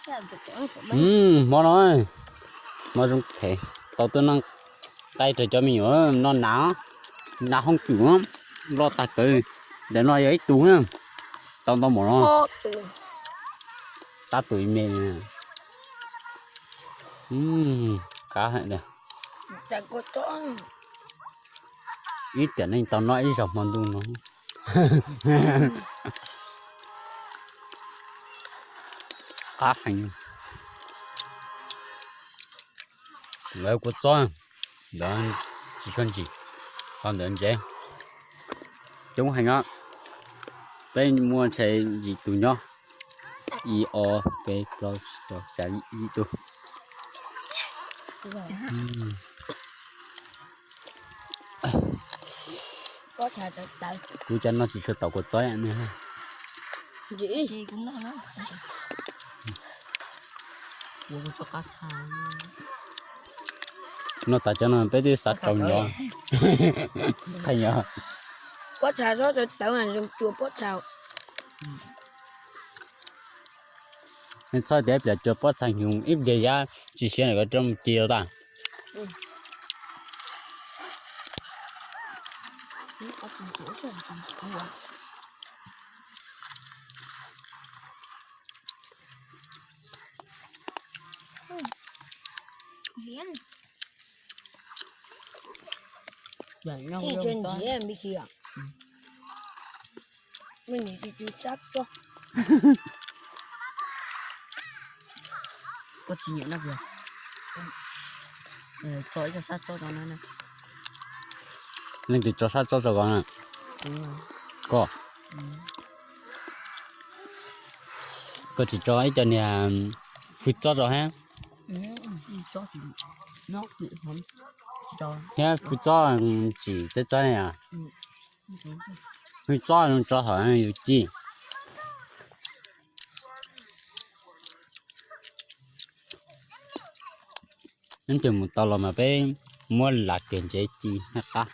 Hmo no, hmo zoo phem, tau tuaj noj qaib rau cov me nyuam noj, nas, nas hooj twm loj tag kawg. Ntawm no yog ib tug, tau ntau npaum no. Tab tus ib me, qab heev tiag. Ib tiam neej tau noj ib zaug hmo ntuj no. Qab heev. Lawv kua txob ntawd tsis tshua ntsim, ho ntawd ntsev. Coob heev os. Peb muaj ntshe yim tus nyob. Ib ob peb plaub tsib rau xya yim tus. Kuv cov no tsis tshua tau kua txob ne. No tas cov no peb twb xav tau nyob. Qhia nyob. Pob txha txhob tawv tawv mas zoo cua pob txha. Txhob tias ib pliag cua pob txha nyoos ib pliag yab tsis siab lawm koj rov mus ci tau tas. Tsis ntsia me kis. Me nyuam tsis sab txob. Koj tsis nyiam no puas? Tso ib co sab txob rau no. Leej twg tso sab txob rau koj na? Koj. Koj tsis tso ib co niag hwj txob rau hab? Thiab hwj txob tsim txawb txawb ne. Hwj txob tso thaum yus ci. Neb cog mus tau los mas peb muab lav kiag ntsev ci naj qab.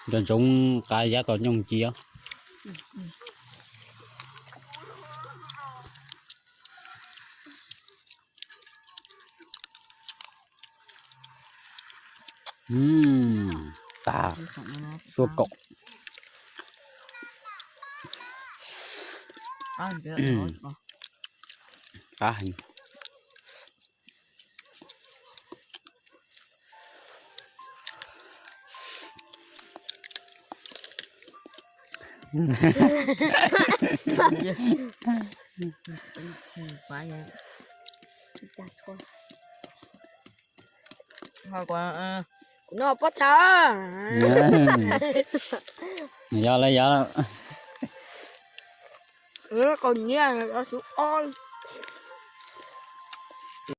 Nco ntsoov qab yab kom nyooj ci os. Tag, sua kaum. Qab heev. Kuv noj pob txha. Yog lawm, yog lawm. Qau nyiab, xub ob.